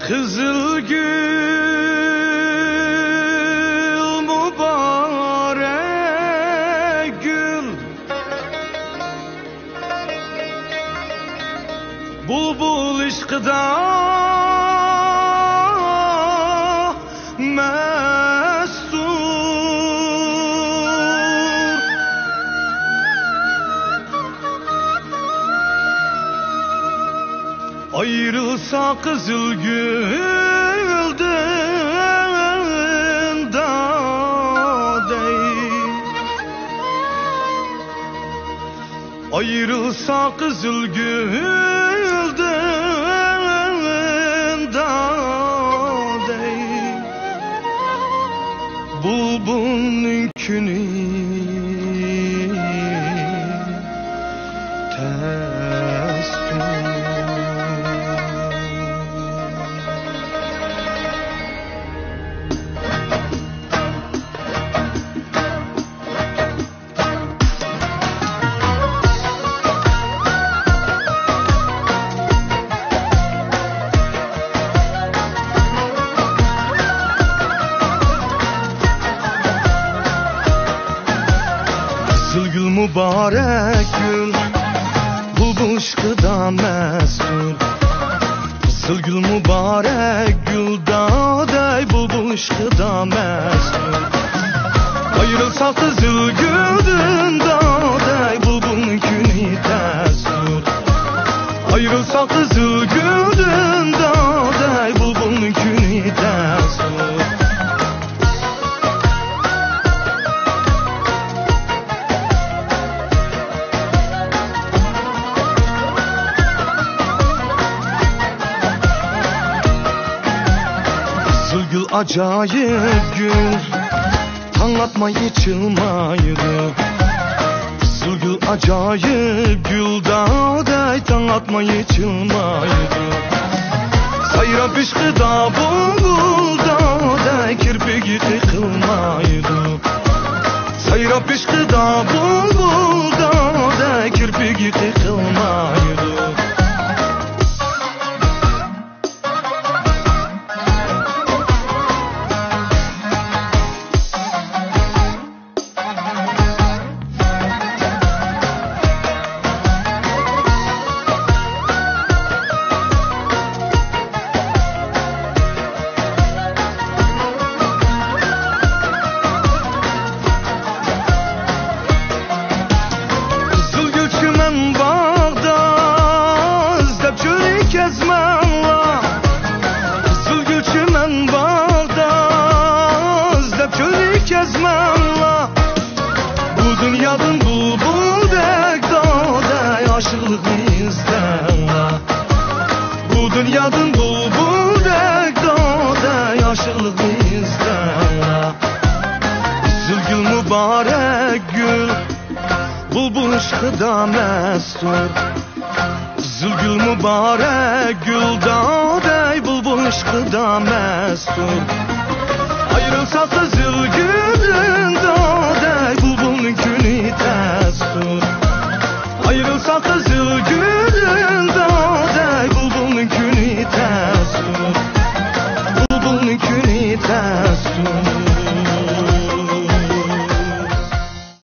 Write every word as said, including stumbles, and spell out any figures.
قىزىل گۈل، مۇبارەك گۈل، بۇلبۇل ئىشقىدا مەستۇر. ئايرىلسا قىزىل گۈلدىن دادەي، ئايرىلسا قىزىل گۈلدىن دادەي، بۇلبۇلنىڭ كۈنى تەستۇر. قىزىل گۈل، مۇبارەك گۈل، بۇلبۇل ئىشقىدا مەستۇر. قىزىل گۈل، مۇبارەك گۈل، دادەي، بۇلبۇل ئىشقىدا مەستۇر. ئايرىلسا قىزىل گۈلدىن دادەي، بۇلبۇلنىڭ كۈنى تەستۇر. ئايرىلسا قىزىل گۈلدىن دادەي، بۇلبۇلنىڭ كۈنى تەستۇر. قىزىل گۈل، ئاجايىپ گۈل، تاڭ ئاتماي ئېچىلمايدۇ. قىزىل گۈل، ئاجايىپ گۈل، دادەي، تاڭ ئاتماي ئېچىلمايدۇ. سايراپ ئىشقىدا بۇلبۇل، دادەي، كىرپىكى قېقىلمايدۇ. سايراپ ئىشقىدا بۇلبۇل، دادەي، كىرپىكى قېقىلمايدۇ. قىزىل گۈل، چىمەن باغدا ئىزدەپ چۆلنى كەزمەڭلار. قىزىل گۈل، چىمەن باغدا ئىزدەپ چۆلنى كەزمەڭلار. بۇ دۇنيادىن بۇلبۇلدەك دادەي ئاشىقلىقنى ئىزدەڭلار. بۇ دۇنيادىن بۇلبۇلدەك دادەي ئاشىقلىقنى ئىزدەڭلار. قىزىل گۈل، مۇبارەك گۈل، بۇلبۇل ئىشقىدا مەستۇر. قىزىل گۈل، مۇبارەك گۈل، دادەي، بۇلبۇل ئىشقىدا مەستۇر. ئايرىلسا قىزىل گۈلدىن دادەي، بۇلبۇلنىڭ كۈنى تەستۇر. ئايرىلسا قىزىل گۈلدىن دادەي، بۇلبۇلنىڭ كۈنى تەستۇر. بۇلبۇلنىڭ كۈنى تەستۇر.